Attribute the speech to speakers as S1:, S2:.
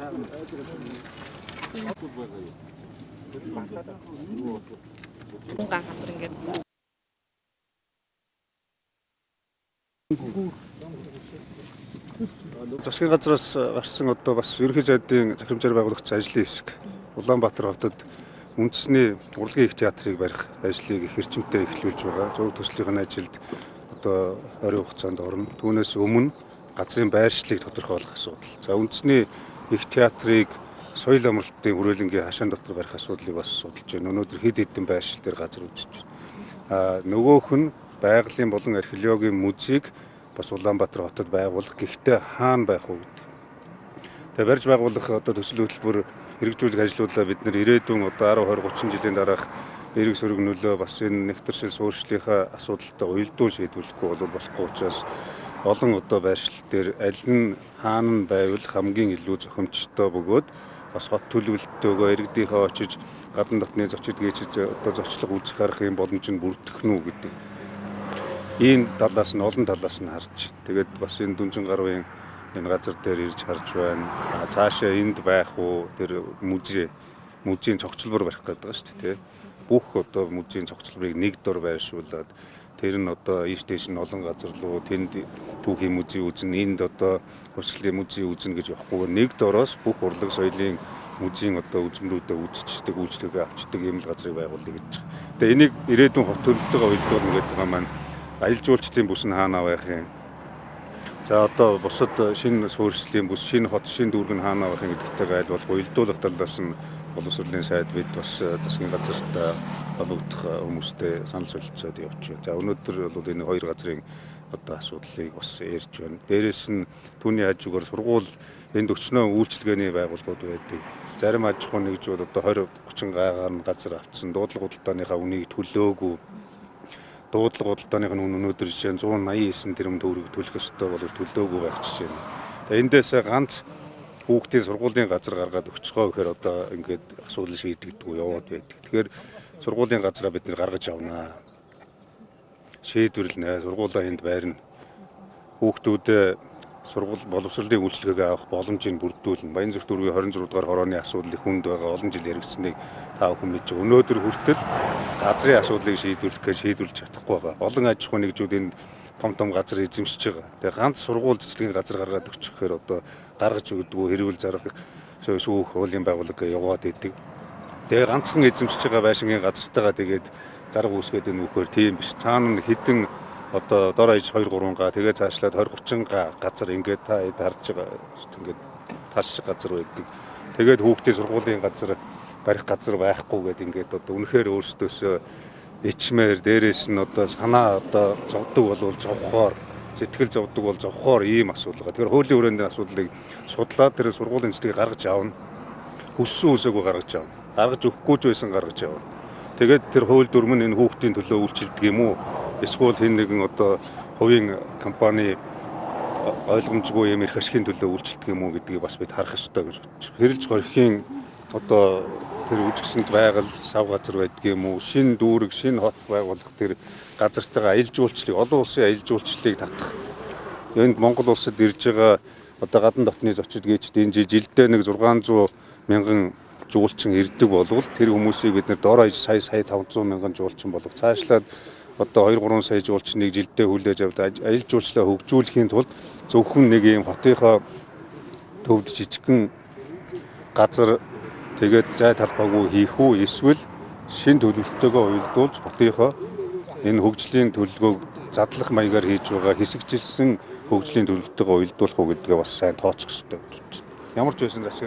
S1: Газар ингээд
S2: Засгийн газраас гарсан одоо бас ерөнхий сайдын захирамжаар байгуулагч ажлын хэсэг Улаанбаатар хотод үндэсний урлагийн их театрыг барих ажлыг их эрчимтэй эхлүүлж байгаа. Зураг төслийнх нь ажилд одоо ойрын хугацаанд орно. Түүнээс өмнө газрын байршлыг тодорхойлох асуудал. За үндэсний их театрыг соёл амралтын хүрээлэнгийн хашаан дотор барих асуудлыг бас судалж байна. Өнөөдөр хэд хэдэн байршил дээр газар үзэж байна. Нөгөөх нь байгалийн болон археологийн музейг бас Улаанбаатар хотод байгуулах, гэхдээ хаана байх вэ гэдэг. Тэгээ барьж байгуулах одоо төсөл хөтөлбөр хэрэгжүүлэх ажлуудаа бид нэр ирээдүйн одоо 10 20 30 жилийн дараах эрэг сөрөг нөлөө бас энэ нэгтэршил суурьшлийнхаа асуудалтай уялдуул шийдвэрлэхгүй бол болохгүй учраас олон одоо байршил дээр аль нь хаана нь байвал хамгийн илүү зохимжтой бөгөөд бас хот төлөвлөлтөөгөө иргэдийнхээ очиж гадна дотны зочид гээчиж одоо зочлого үзэх харах юм боломж нь бүрдэх нь үү гэдэг. Энэ талаас нь олон талаас нь харж тэгээд бас энэ Дүнжин гаруйн энэ газар дээр ирж харж байна. Цаашаа энд байх уу тэр музейн цогцлбор барих гэдэг байгаа шүү дээ, тий. Бүх одоо музейн цогцлборыг нэг дор байршуулад тэр нь одоо ийш тийш нь олон газар руу тэнд түүхийн музей үзнэ, энд одоо хувьсгалын музей үзнэ гэж явахгүйгээр нэг дороос бүх урлаг соёлын музейн одоо үзмрүүдээ үзчихдэг, үйлчлэгээ авчдаг ийм л газрыг байгуулъя гэж байгаа. Тэгээ энийг ирээдүйн хот төлөвлөлтөөр уялдуулна гэдэг байгаа маань аялал жуулчлалын бүс нь хаана байх юм? За одоо бусад шинэ суурьшлийн бүс, шинэ хот, шинэ дүүрэг нь хаана байх юм гэдэгтэйгээ аль болох уялдуулах талаас нь боловсролын сайд бид бас засгийн газарт холбогдох хүмүүстэй санал солилцоод явж байна. За өнөөдөр бол энэ хоёр газрын одоо асуудлыг бас ярьж байна. Дээрээс нь түүний хажуугаар сургууль энд өчнөө үйлчилгээний байгууллагууд байдаг. Зарим аж ахуйн нэгжүүд одоо 20 30 гаагаар нь газар авчихсан, дуудлага худалдааныхаа үнийг төлөөгүй. Дуудлага худалдааных нь үн өнөөдөр жишээ нь 189 тэрбум төгрөг төлөх ёстой боловч төлөөгүй байх жишээ нь. Тэгээ эндээсээ ганц хүүхдийн сургуулийн газар гаргаад өгчгөө гэхээр одоо ингээд асуудал шийдэгддэггүй яваад байдаг. Тэгэхээр сургуулийн газраа бид нэр гаргаж авнаа. Шийдвэрлэнэ. Сургуулаа энд байрна. Хүүхдүүдээ сургууль боловсролын үйлчилгээг авах боломжийг бүрдүүлнэ. Баянзүрх дүүргийн 26 дугаар хорооны асуудал их хүнд байгаа. Олон жил яригдсныг та бүхэн мэдж байгаа. Өнөөдөр хүртэл газрын асуудлыг шийдвэрлэх гэж шийдвэрлэж чадахгүй байгаа. Олон аж ахуйн нэгжүүд энд том том газар эзэмшиж байгаа. Тэгээ ганц сургууль цэцлэгийн газар гаргаад өгчихөөр одоо гаргаж өгдөггүй, хэрүүл зарга шүүх хуулийн байгууллага яваад идэг. Тэгээ ганцхан эзэмшиж байгаа байшингийн газартайгаа тэгээд зарга үүсгээд энэ үхээр тийм биш. Цаана нь хэдэн одоо дор хаяж 2 3 га тэгээ цаашлаад 20 30 га газар ингээд та хэд харж байгаа ингээд таш газар байдаг. Тэгээд хүүхдийн сургуулийн газар барих газар байхгүй гэд ингээд одоо үнэхээр өөрсдөөсөө ичмээр дээрээс нь одоо санаа одоо зовдөг болвол зовхоор сэтгэл зовдөг бол зовхоор ийм асуудал байгаа. Тэгэхээр хуулийн хүрээний асуудлыг судлаад тэр сургуулийн цэцлэгийг гаргаж авна. Хүссэн үсээгүй гаргаж авна. Гаргаж өгөхгүй ч байсан гаргаж авна. Тэгээд тэр хууль дүрм нь энэ хүүхдийн төлөө үйлчилдэг юм уу? Эсвэл хэн нэгэн одоо хувийн компани ойлгомжгүй юм эрх ашигын төлөө үйлчилдэг юм уу гэдгийг бас бид харах ёстой гэж бодож байна. Хэрэлж горхийн одоо тэр үжигсэнд байгаль сав газар байдаг юм уу? Шинэ дүүрэг, шинэ хот байгуулах тэр газартайгаа аялал жуулчлалыг, олон улсын аялал жуулчлалыг татах. Энд Монгол улсад ирж байгаа одоо гадна дотны зочид гээчд энэ жилдээ нэг 600 мянган жуулчин ирдэг болвол тэр хүмүүсийг бид нэр дор хаяж сая 500 мянган жуулчин болгох. Цаашлаад одоо 2 3 сая жуулчныг жилдээ хүлээж авдаг аялал жуулчлалаа хөгжүүлэхийн тулд зөвхөн нэг юм хотынхоо төвд жижигхэн газар тэгээд зай талбайгүй хийх үү эсвэл шинэ төлөвлөлтөөгөө уялдуулж хотынхоо энэ хөгжлийн төлөвлөгөөг задлах маягаар хийж байгаа хэсэгчилсэн хөгжлийн төлөвлөлтөөгөө уялдуулах уу гэдгээ бас сайн тооцох хэрэгтэй. Ямар ч байсан засгийн